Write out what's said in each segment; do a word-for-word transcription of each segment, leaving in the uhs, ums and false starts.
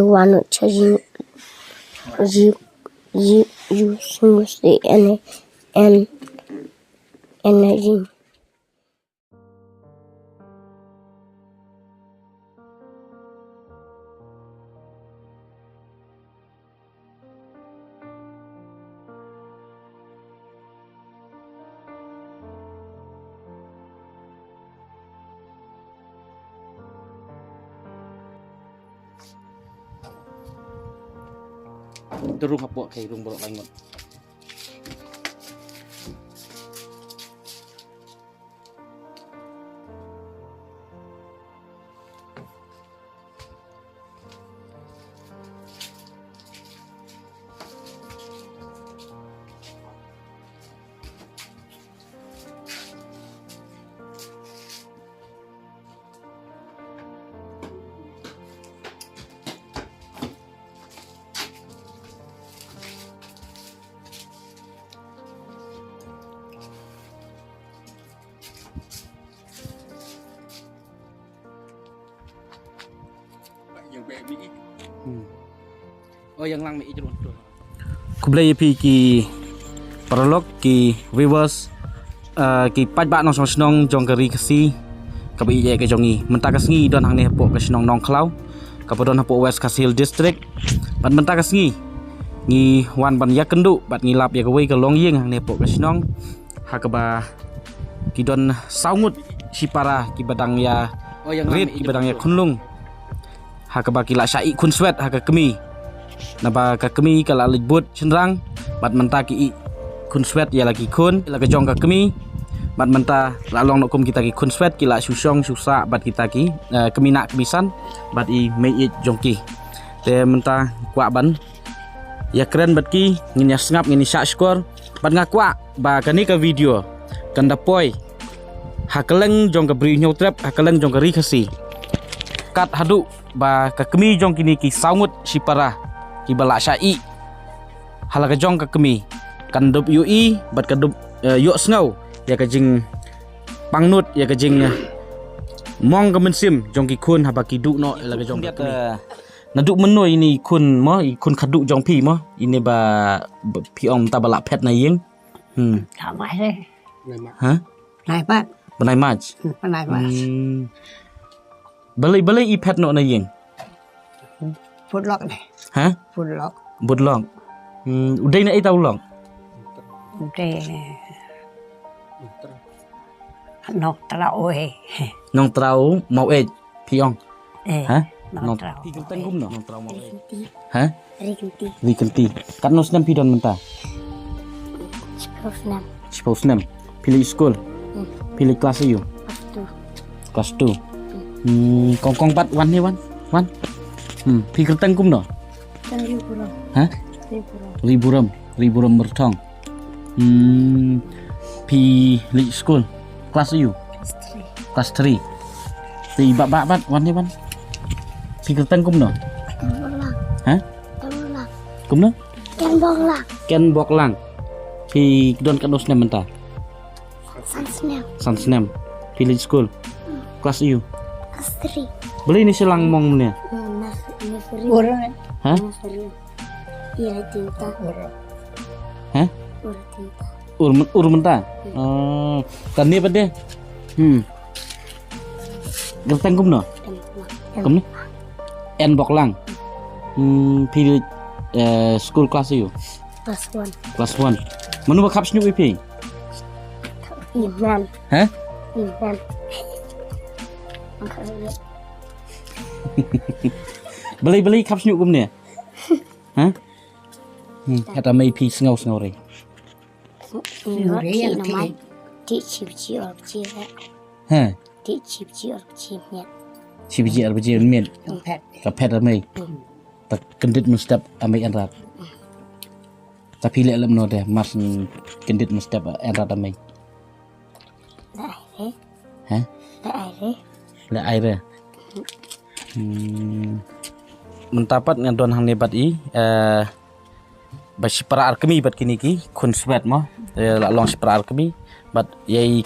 Wano cha ji ji ji ju smu si en en en ji. Derung hapoh kai rung borok laingot. Hmm. Oh, yang lang mi ijrun tu. Khublei ïa phi ki paralok, ki viewers, eh, ki paidbah nongshong shnong jong ka Ri Khasi kaba ïeit ka jong ngi. Mynta ka sngi don hangne hapoh ka shnong Nongkhlaw kaba don hapoh West Khasi Hills District. Bad mynta ka sngi ngi wan ban ïakynduh bad ngi lap ïa kawei ka longïing hangne hapoh ka shnong ha kaba ki don saw ngut shipara kiba dang ïa rit, kiba dang ïa khunlung ha kaba ki la shah ïeh khun swet ha ka kmie. Naba ka kmie ka la leit bud shynrang bad mynta ki ïeh khun swet ïa la ki khun, ïa la ka jong ka kmie. Bad mynta la long noh kum kita ki khun swet ki la shu shong shu sah bad kita ki, eh, kmie nah kmie san bad i mei ïeit jong ki. Te mynta kwah ban ïakren bad ki, ngin ïa sngap, ngin ïa shah shkor. Bad nga kwah ba kane ka video kan da poi ha kylleng jong ka Bri u Hynñiewtrep, ha kylleng jong ka Ri Khasi. Kat haduh ba ka kmie jong kine ki saw ngut shipara kiba la shah ïeh ha la ka jong ka kmie kan dup ïohi bad kan dup, eh, ïohsngew ïa ka jingpangnud, ïa ka jing, eh, mong ka mynsiem jong ki khun haba ki duh noh ïa la ka jong ka kmie. Naduh mynno ine i khun mo, i khun khadduh jong phi mo, ine ba, ba phi ong mynta ba la phet na ïing? Hmm. Ka mai re. Ha? Nai pat. Bnai March. Hmm, bnai March. Hmm. Balei, balei i phet noh na ïing? Put lok ne. Ha? Put lok. Put lok. Hmm, u dei na ita u lok? U dei Nongtrau oi. Nongtrau Maweit. Phi ong. Eh, ha? Nongtrau. Phi kyrteng kumno? Nongtrau Maweit. Ri Kynti. Ha? Ri Kynti. Ri Kynti. Katno snem phi don mynta? Shiphew snem. Shiphew snem. Phi leit skul? Hmm. Phi leit klas aïu? Klas two. Klas two. Hmm, kong kong pat wan ne wan. Wan. Hmm, phi kyrteng kumno? Kyrteng Riburom. Ha? Riburom. Riburom, Riburom Myrthong. Hmm, phi leit skul? Klas aïu? Klas three. Klas three. Te i bah bah bat wan ne wan. Phi kyrteng kumno? Ken Boklang. Ha? Ken Boklang. Kumno? Ken Boklang. Ken Boklang. Phi don katno snem mynta? San snem. San snem. Phi leit skul? Hmm. Klas aïu? Klas three. Balei ne sha lang mong mynne? Hmm, nas-, nursery. Ha? Nursery. Ïa, tinta. Ha? Ur tinta. Ur myn-, ur mynta? Hmm. Oh, kane pat de. Hmm. Kyrteng kumno? Ken Boklang. Kumno? Ken Boklang. Hmm, phi, eh, skul klas aïu? Klas one. Klas one. Mano ba khap shñiuh ïa phi? Imran. Ha? Imran. Balei, balei khap shñiuh kumne? Ha? Hmm, hata mei phi sngew sngew re. Ngot ki namai. Ti chip chi or chi re. Ha? Ti chip chi or chi miet. Chip chi or chi miet. Ka phet. Ka phet mei. Hmm. Ta kyndit mynstep a mei Anrat. Ta phi leh lem no de, mas kyndit mynstep Anrat a mei. Da ai re. Ha? Da ai re. Da ai re. Hmm. Mynta pat nga don hangne bad i, eh, ba shipara ar kmie bad kine ki khun swet mo. Eh, la long shipara ar kmie bad ïa i,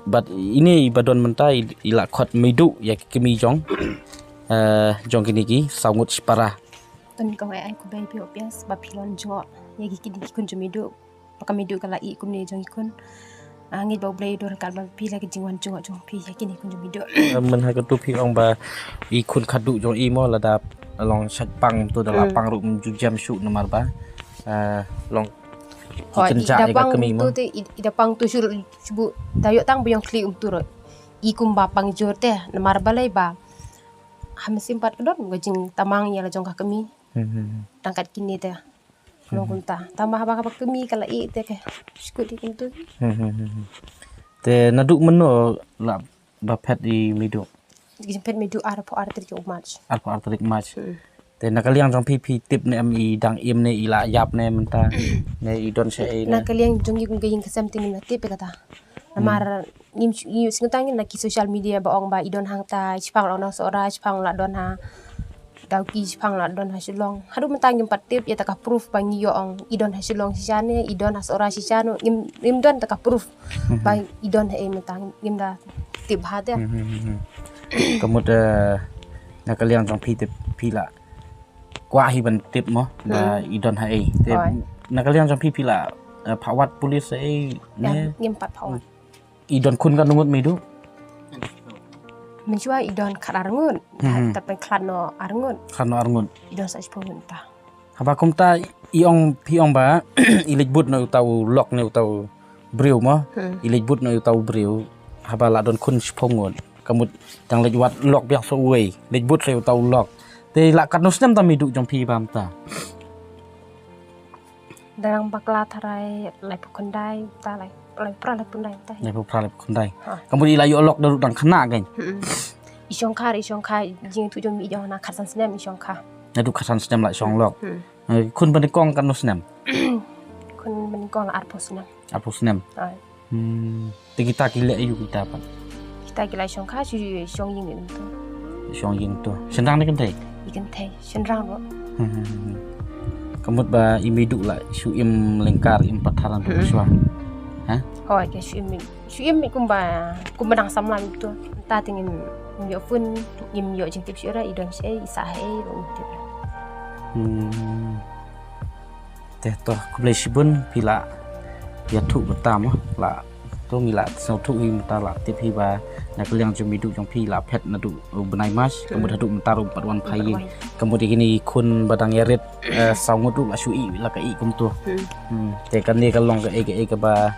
bad ine i ba don mynta i, i la khot meidu ïa ki kmie jong, eh, jong kine ki saw ngut shipara. Yn kong ai ai khublei phi, obvious ba phi la wan jngoh ïa ki kine ki khun jong Midu. Ba ka Midu ka la ïeh kumne jong ki khun. Ah, ngeit ba U Blei u don ryngkat bad phi la ki jingwan jngoh jong phi ïa kine ki khun jong Midu. Mynta ha kato phi ong ba i khun khadduh jong i mo, lada long shait pang to da la pang ruh ym ju jem shuh namar ba, ah, long ki kynjah ïa ka kmie mo. To te i, i da pang to shuh ruh shu buh da ïoh tang ba ïong khlieh um to ruh. I kumba pang jur te namar balei ba ha mynsiem pat ka don ka jingtamang ïa la jong ka kmie. Hmm, hmm, hmm. Tang kat kine te. Long kumta. Tang ba haba ka kmie ka la ïeh te ka shu kut ïa kumto. Hmm, hmm, hmm, hmm. Te naduh mynno la ba phet i Midu? Ki phet Midu arphew ar tarik u March. Arphew ar tarik March. Hmm. Te na ka liang jong phi, phi tip ne em i dang im ne i la ïap ne mynta ne i don shaei ne? Na ka liang jong ngi kum ka ïing ka sem te ngim la tip ïa kata. Namar ngim shu, ngim shu tang na ki social media ba ong ba i don hangta, shipang la don Sohra, shipang la don ha Dawki, shipang la don ha Shillong. Haduh mynta ngim pat tip ïa ta ka proof ba ngi ïoh ong i don ha Shillong shisha ne i don ha Sohra shisha ne, ngim, ngim don ta ka proof ba i don ha ei mynta ngim da tip ha te. Hmm, hmm, hmm, hmm. Ka mut, eh, na ka liang jong phi te phi la kwah hi ban tip mo ba i don ha ei. Te na ka liang jong phi phi la, eh, phah wad police ha ei ne? Ngim pat phah wad. I don khun katno ngut Midu? Mynshuwa i don khat ar ngut. Hmm. Tat ban khlad noh ar ngut. Khlad noh ar ngut. I don sa shiphew ngut ta. Haba kumta i ong, phi ong ba i leit bud noh uta u lok ne uta u briew mo. Hmm. I leit bud noh uta u briew. Haba la don khun shiphew ngut. Ka mut dang leit wad lok biang sa uwei. Leit bud sa uta u lok. Te la katno snem ta Midu jong phi ba mynta? Dang bakla tharai laiphew khyndai ta, lai, laiphew phra laiphew khyndai ta. Laiphew phra laiphew khyndai. Ha. Ka mut i la ïoh lok da ruh dang khynnah kein. Hmm. I shongkha, i shongkha jingïathuh jong i jong na khatsan snem i shongkha. Naduh khatsan snem la shong lok. Hmm. Eh, khun banyngkong katno snem? Khun banyngkong la arphew snem. Arphew snem. Ai. Hmm. Te kita ki leh aïu kita pat? Kita ki la shongkha shu shong ïing mynta. Shong ïing to. Shynrang ne kynthei? I kynthei, shynrang ruh. Hmm, hmm, hmm, hmm. Ka mut ba i Midu la shu im lyngkar im pathar na shuwa. Ha? Hooid, ka shu im, shu im kumba, kumba dang samla mynta. Ta te ngim ïoh phone, ngim ïoh jingtip shuh ruh, i don shaei, i sah haei ruh ngim tip. Hmm. Te to, khublei shibun phi la ïathuh bynta mo, la to ngi la sngewthuh hi mynta, la tip hi ba na ka liang jong Midu jong phi la phet naduh u bnai March, ka mut haduh mynta ruh pat wan phai ïing. Ka mut ïa kine khun ba dang ïarit, eh, saw ngut ruh la shu ïeh la ka ïeh kumto. Hmm. Hmm. Te kane ka long kaei kaei kaba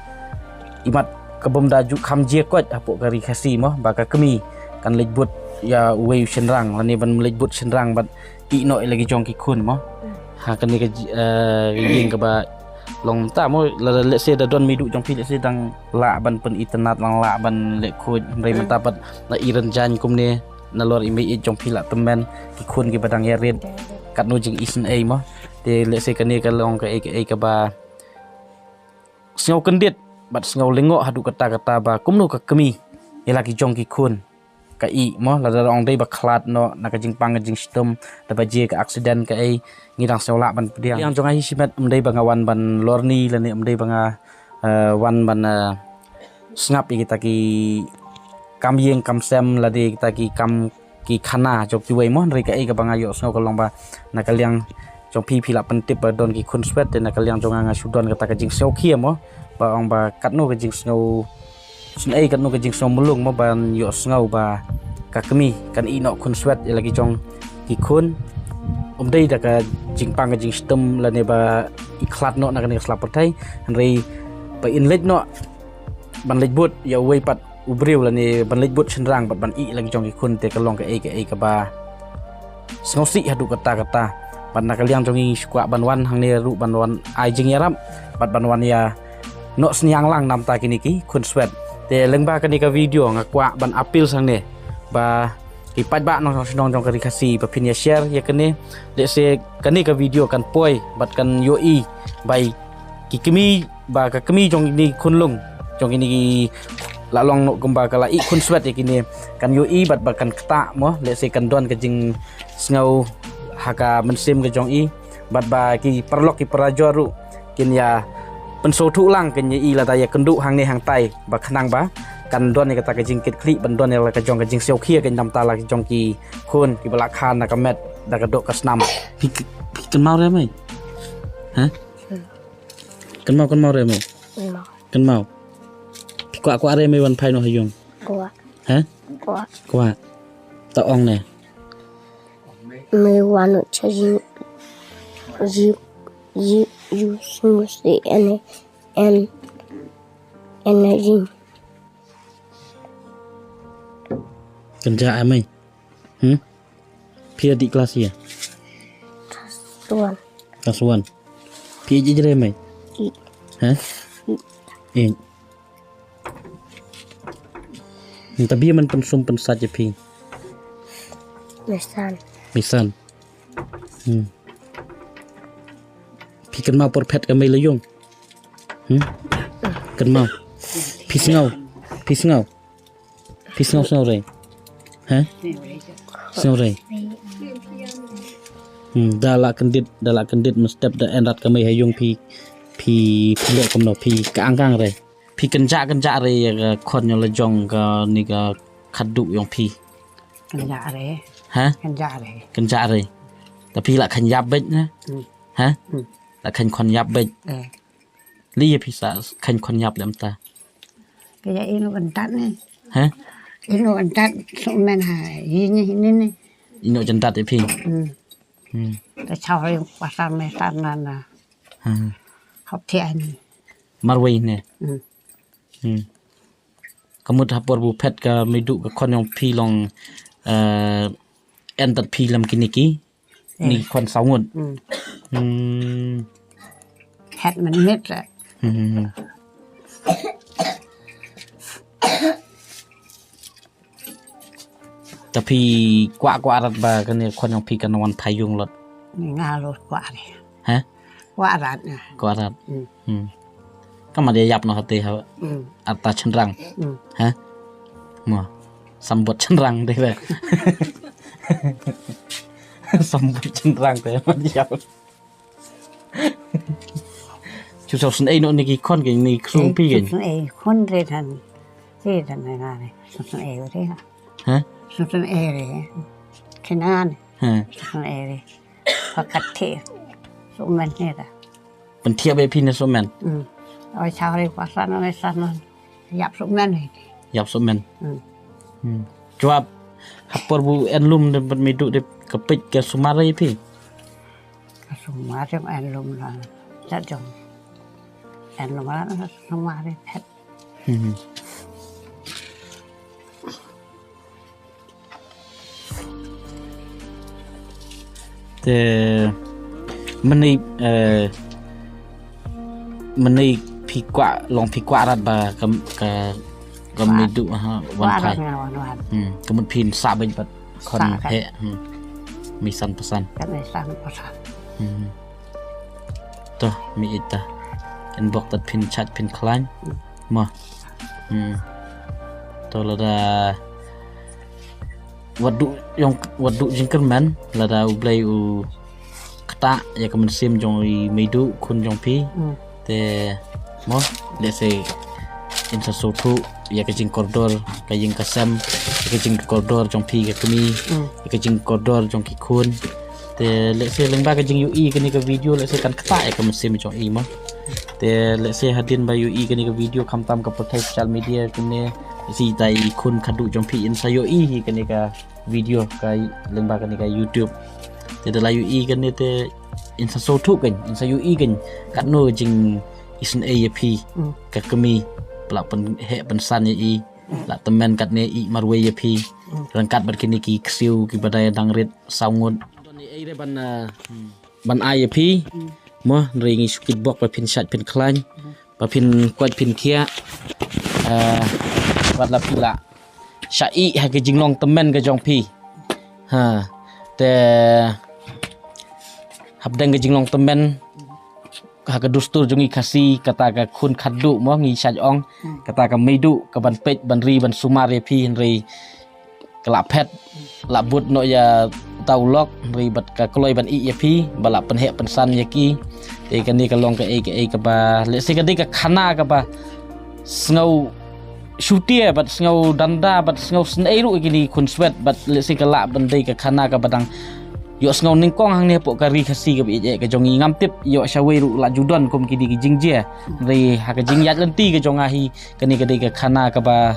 imat ka bym da ju kham jia koit hapoh ka Ri Khasi mo, ba ka kmie kan leit bud ïa uwei u shynrang lane ban leit bud shynrang bad ïeh noh ïa la ki jong ki khun mo. Hmm. Ha kane ka ji-, eh, ïing kaba long mynta mo, la, let's say da don Midu jong phi, let's say dang lah ban pynitynnad, dang lah ban leh khuid, hynrei mynta pat la i rynjang kumne nalor i mei ïeit jong phi la tymmen ki khun kiba dang ïarit. Katno jingisynei mo. Te let's say kane ka long kaei kaei kaba sngew kyndit bad sngew lyngngoh haduh katta katta ba kumno ka kmie ïa la ki jong ki khun ka ïeh mo, lada ong dei ba khlad noh na ka jingpang ka jingshitom, da ba jia ka accident kaei, ngi dang sngew lah ban pdiang. Ïa jong nga hi shimet, ym dei ba nga wan ban lorni lane ym dei ba nga, eh, wan ban, eh, sngap ïa kita ki kam ïing kam sem lane kita ki kam ki khana jong kiwei mo, hynrei kaei kaba nga ïohsngew ka long ba na ka liang jong phi, phi la pyntip ba don ki khun swet, te na ka liang jong nga nga shu don kata ka jingsngewkhia mo, ba ong ba katno ka jingsngewsynei, katno ka jingsngewmlung mo ban ïohsngew ba ka kmie kan ïeh noh khun swet ïa la ki jong ki khun. Ym dei da ka jingpang ka jingshitom lane ba i khlad noh na kane ka sla pyrthei, hynrei ba in leit noh ban leit bud ïa uwei pat u briew lane ban leit bud shynrang bad ban ïeh la ki jong ki khun, te ka long kaei kaei kaba sngewsih haduh katta katta. Bad na ka liang jong ngi shu kwah ban wan hangne ruh ban wan ai jingïarap bad ban wan ïa noh synñiang lang namar kine ki khun swet. Te lyngba kane ka video nga kwah ban appeal hangne ba ki paidbah nongshong shnong jong ka Ri Khasi ba phin ïa share ïa kane, let's say kane ka video kan poi bad kan ïohi bai ki kmie, ba ka kmie jong kine ki khunlung, jong kine ki la long noh kumba ka la ïeh khun swet ïa kine, kan ïohi bad ba kan ktah mo, let's say kan don ka jingsngew ha ka mynsiem ka jong i, bad ba ki paralok ki parajor ruh kin ïa pynsngewthuh lang, kin ïa i lada ïa kynduh hangne hangtai, ba khnang ba kan don ïa kata ka jingkitkhlieh, ban don ïa la ka jong ka jingsngewkhia ka namar la ka jong ki khun kiba la kha na ka met da ka doh ka snam. Phi, Kynmaw re mei? Ha? Kynmaw, kynmaw re mei? Kynmaw. Kynmaw. Phi kwah, kwah re mei wan phai noh ha ïung? Kwah. Ha? Kwah. Kwah. Ta ong ne. Mei wan noh cha ïing, ïing, ïing, ïing, ïing, ïing, ïing, ïing. Kynja mei? Hmm? Phi dei klas ïa? Klas one. Klas one. Phi ïeit re mei? Ïeit. Ha? Ïeit. Ïeit. Nta bia man pynsum pynsat ïa phi? Misan. Misan. Hmm. Phi kynmaw por phet ka mei la ïung? Hmm? Kynmaw. Phi sngew. Phi sngew. Phi sngew, sngew re. Ha? Sngew re. Hmm, da la kyndit, da la kyndit mynstep da enrat ka mei ha ïung phi, phi, phi leh kumno phi ka angkang re. Phi kynja kynja re ïa ka khon ïa la jong kane ka khadduh jong phi. Kynja re. Ha? Kynja re. Kynja re. Ta phi la kheiñ ïap beit ne? Hmm. Ha? Hmm. La kheiñ khon ïap beit. Eh. Lei ïa phi sa kheiñ khon ïap lem ta. Ka ïa ino ban tat ne. Ha? Ino ban tat suk men ha ïa ni ni ni. Ino jan tat ïa phi. Hmm. Hmm. Ta chaw ri pasar me tar na na. Ha. Hop thia ni. Marwei ne. Hmm. Hmm. Ka mut ha por bu phet ka meiduh ka khon jong phi long, eh, en tat phi lem kine ki. Ni khon saw ngut. Hmm. Hmm. Het mynmiet la. Hmm. Ta phi kwah kwah rat ba kane khon jong phi kan wan phai ïung lot. Ni nga lo kwah re. Ha? Kwah rat na. Kwah rat. Hmm. Hmm. Ka ma dei ïap noh hate ha. Hmm. Arta chynrang. Hmm. Ha? Mo. Sambut chynrang dei re. Sambut chynrang te ma dei ïap. Chu saw syn ei noh ni ki khon ki ni khun phi ki. Syn ei khun re than. Re than na re. Syn ei re. Ha? Syn ei re. Kenan. Ha. Syn ei re. Pakat the. Suk men ne da. Pynthiah beit phi ne suk men. Hmm. Oi chaw re pasan oi san. Ïap suk men. Ïap suk men. Hmm. Hmm. Jwab ha por bu en lum de bad meiduh de ka peit ka sumar ïa phi. Ka sumar jong en lum la. Jat jong. En lum la sumar ïa phet. Hmm. Te mynne, eh, mynne phi kwah, long phi kwah rat ba ka, ka, ka meiduh ha wan phai. Kwah rat nga wan wan. Hmm, ka mut phin sah beit bad khon he. Hmm. Mi san pasan. Kan mi san pasan. Hmm. To mi ita. Kan bok tat phin chat phin khlaiñ. Hmm. Mo. Hmm. To lada wat duh ïong, wat duh jingkyrmen lada U Blei u ktah ïa ka mynsiem jong i meiduh khun jong phi. Hmm. Te mo lehse in sa sngewthuh ïa ka jingkordor ka ïing ka sem, ïa ka jingkordor jong phi ka kmie, hmm, ïa ka jingkordor jong ki khun. Te lehse lyngba ka jingïohi kane ka video lehse kan ktah ïa ka mynsiem jong i mo. Te lehse hadien ba ïohi kane ka video khamtam ka pyrthei social media kane, lehse ita i khun khadduh jong phi in sa ïohi hi kane ka video ka lyngba kane ka YouTube. Te da la ïohi kane te in sa sngewthuh kein, in sa ïohi kein katno ka jingisynei ïa phi, hmm, ka kmie, ba la pynheh pynsan ïa i, hmm, la tymmen katne i marwei ïa phi, hmm, ryngkat bad kine ki ksiew kiba dei dang rit saw ngut. Don ei ei re ban, ah, hmm, ban ai ïa phi. Hmm. Mo, hynrei ngi shu kit bok ba phin shait phin khlaiñ. Hmm. Ba phin koit phin khiah. Ah, wat la phi la shah ïeh ha ka jinglong tymmen ka jong phi. Ha. Te hapdeng ka jinglong tymmen ha ka dustur jong ngi Khasi, kata ka khun khadduh mo ngi shait ong. Hmm. Kata ka meiduh ka ban peit ban ri ban sumar ïa phi, hynrei ka la phet, la bud noh ïa uta u lok, hynrei bad ka kloi ban ïeh ïa phi, ba la pynheh pynsan ïa ki. Te kane ka long kaei kaei kaba, lehse ka dei ka khana kaba sngew shutia, bad sngew danda, bad sngew synei ruh ïa kine ki khun swet, bad lehse ka lah ban dei ka khana kaba dang ïohsngew nyngkong hangne hapoh ka ri Khasi kaba ïeit ka jong ngi. Ngam tip ïoh shawei ruh la ju don kum kine ki jingjia. Hynrei ha ka jingïaid lynti ka jong nga hi, kane ka dei ka khana kaba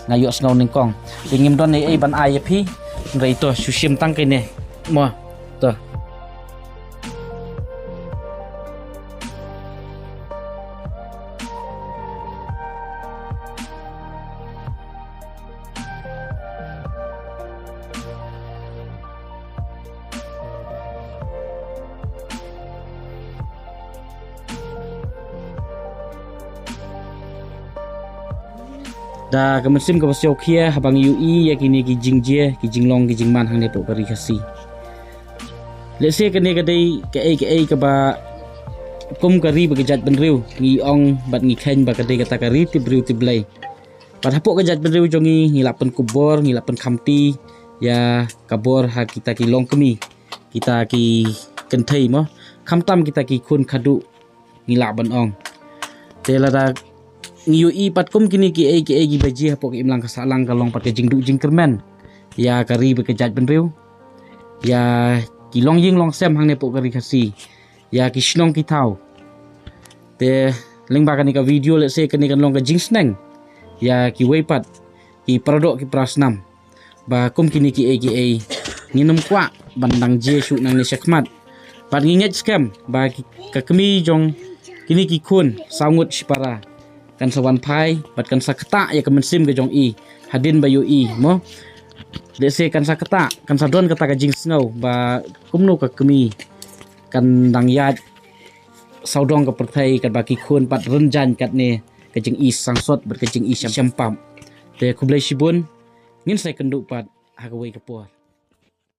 nga ïohsngew nyngkong. Te ngim don ei ei ban ai ïa phi. Hynrei to shu shim tang kane. Mo. To. Da ka mynsiem kaba sngewkhia haba ngi ïohi ïa kine ki jingjia, ki jinglong, ki jingman hangne hapoh ka ri Khasi. Lehse kane ka dei kaei kaei kaba kum ka ri bad ka jaitbynriew ngi ong bad ngi kheiñ ba ka dei kata ka ri tip briew tip Blei. Bad hapoh ka jaitbynriew jong ngi, ngi la pynkupbor, ngi la pynkhamti ïa ka bor ha kita ki longkmie, kita ki kynthei mo, khamtam kita ki khun khadduh, ngi lah ban ong. Te lada ngi ïohi pat kum kine kiei kiei kiba jia hapoh ka imlang ka sahlang, ka long pat ka jingduh jingkyrmen ïa ka ri bad ka jaitbynriew, ïa ki longïing longsem hangne hapoh ka ri Khasi, ïa ki shnong ki thaw. Te lyngba kane ka video, lehse kane kan long ka jingsneng ïa kiwei pat ki paradoh ki parasnam ba kum kine kiei kiei ngin ym kwah ban dang jia shuh nangne shakhmat. Bad ngi ngeit skhem ba ki, ka kmie jong kine ki khun saw ngut shipara kan sa wan phai bad kan sa ktah ïa ka mynsiem ka jong i hadien ba ïohi mo. Lehse kan sa ktah, kan sa don kata ka jingsngew ba kumno ka kmie kan dang ïaid sawdong ka pyrthei katba ki khun pat rynjang katne ka jingïasangsot bad ka jingïashem pap. Te khublei shibun, ngin sa ïakynduh pat ha kawei ka por.